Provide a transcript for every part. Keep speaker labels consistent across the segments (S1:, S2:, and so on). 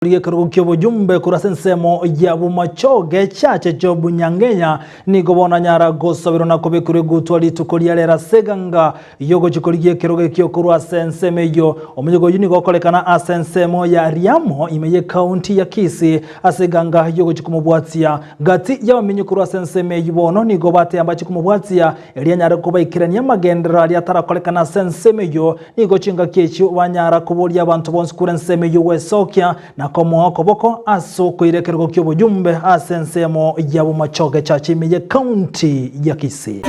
S1: Ekerogo ki'oboyumbe korwa ase ensemo ya Bomachoge Church Job Nyang'enya nigo bono anyara gosaberwa na kobekerwa egutwa rituko ria rero ase eganga y'ogochia korigia ekerogo ekio korwa ase ensemo eyio. Omoyega oyio nigo okorekana ase ensemo ya Riamo ime y'ecounty ya Kisii ase eganga y'ogochia komobwatia. Gati y'abamenyi korwa ase ensemo eyio bono nigo bateba mbachie komobwatia erio anyare kobaikerania amagenderero aria atarakorekana ase ensemo eyio Nigo chingaki echio banyara koboria abanto bonsi korwa ensemo eyio gwesokia, na komoa okoboko ase okoira ekerogo ki'oboyumbe ase ensemo ya Bomachoge Church ime ye county ya Kisii.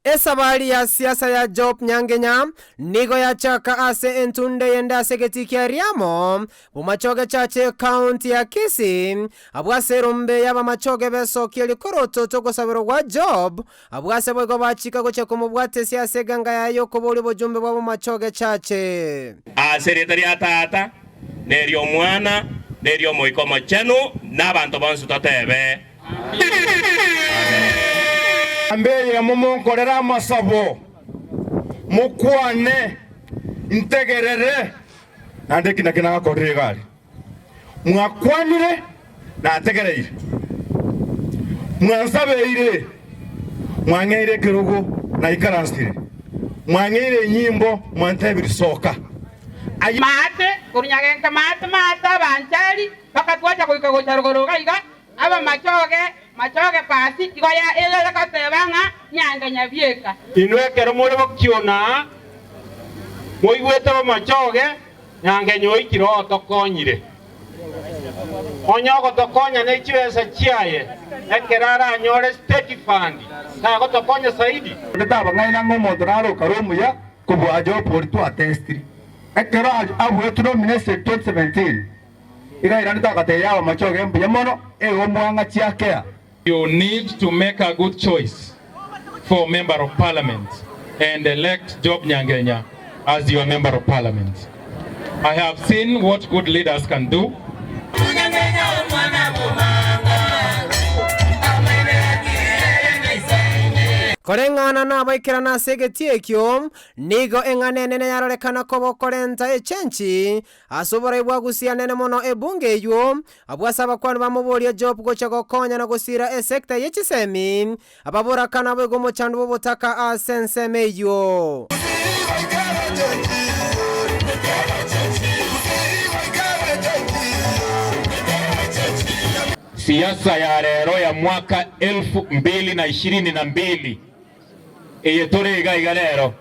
S2: Esabari ya siasa ya Job Nyangenya nigo yachaka ase entunde eyende ase egetii kia Riamo, Bomachoge Church Ekaunti ya Kisii, abwo ase erombe y'abamachoge besokia rikoroto togosabirwa gwa Job, Abwo ase boigo bachika gochia komobwatesia ase eganga yaye y'okoboria obojumbe bwa Bomachoge Church.
S3: Ase erieta ria Tata, na eri'Omwana, na eri'Omoika Omochenu, na abanto bonsi totebe, Amen.
S4: Namba eyemo monkorere amasabo, mokwane, ntegerere, naende eki nakio nagakorire iga aria. Mwakwanire, nategereire, mwansabeire, mwang'eire ekerogo, naikaransire, mwang'eire enyimbo, mwantebirie, Soka. Ayio.
S5: Maate, korwa Nyagenka maate maate abanchari, mpaka twacha goika gocha rogoro iga iga, abamachoge, machoge pasi, igo ya eye egoteba ng'a nyange nyabieka.
S6: Inwe ekero more gokiona, moigwete abamachoge, Nyangenyo oikire otokonyire. Onye ogotokonya ne chibesa chiaye, ekero aranyore state fund, tagotokonya zaidi?
S4: Onde tabang'aina ng'a omonto nare okare omuya kobua Job oria twatestiri. Ekero abuetwe nomination 2017, iga airanete agatebia abamachoge mbuya mono, igo mwang'a chiakea.
S7: You need to make a good choice for member of parliament and elect Job Nyangenya as your member of parliament. I have seen what good leaders can do.
S2: Koreng'ana nabaikerana ase egetii ekio, nigo eng'ana enene yarorekana koba okorenta echenchi ase oborai bwa Gusii nene mono ebunge eyio, Abwo ase abakuani bamoboria Job gocha gokonya na gosiira esekta ye chisemi, ababoraka naboigo omochando bw'obotaka ase ensemo eyio.
S7: Siasa ya rero ya mwaka elfu mbili na ishirini na mbili eye tore iga iga rero,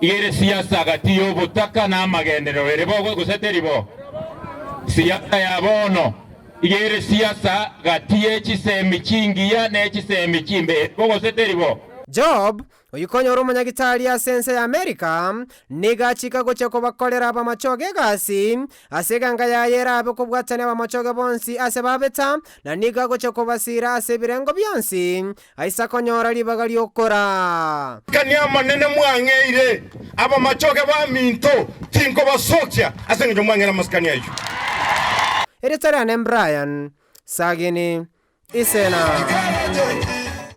S7: Iga ere siasa gati y'obotaka na amagenderero ere bo gose teri bo? Siasa ya bono iga ere siasa gati ye chisemi chingiya ne chisemi chimbe ere bo gose teri bo?
S2: Job, oyokonyora omonyagitari ase ense ya Amerika, nigo achika gochia kobakorera abamachoge egasi, ase eganga yaye erabe kobwatania abamachoge bonsi ase babeta, na nigo agochia kobasiira ase ebirengo bionsi, Aisa konyora ribaga ri'okoraa.
S4: Kani amanene mwang'eire, abamachoge baminto, tinkobasokia ase engencho mwang'eire amasikani ayio.
S2: Erieta riane Brian Sagini Isena.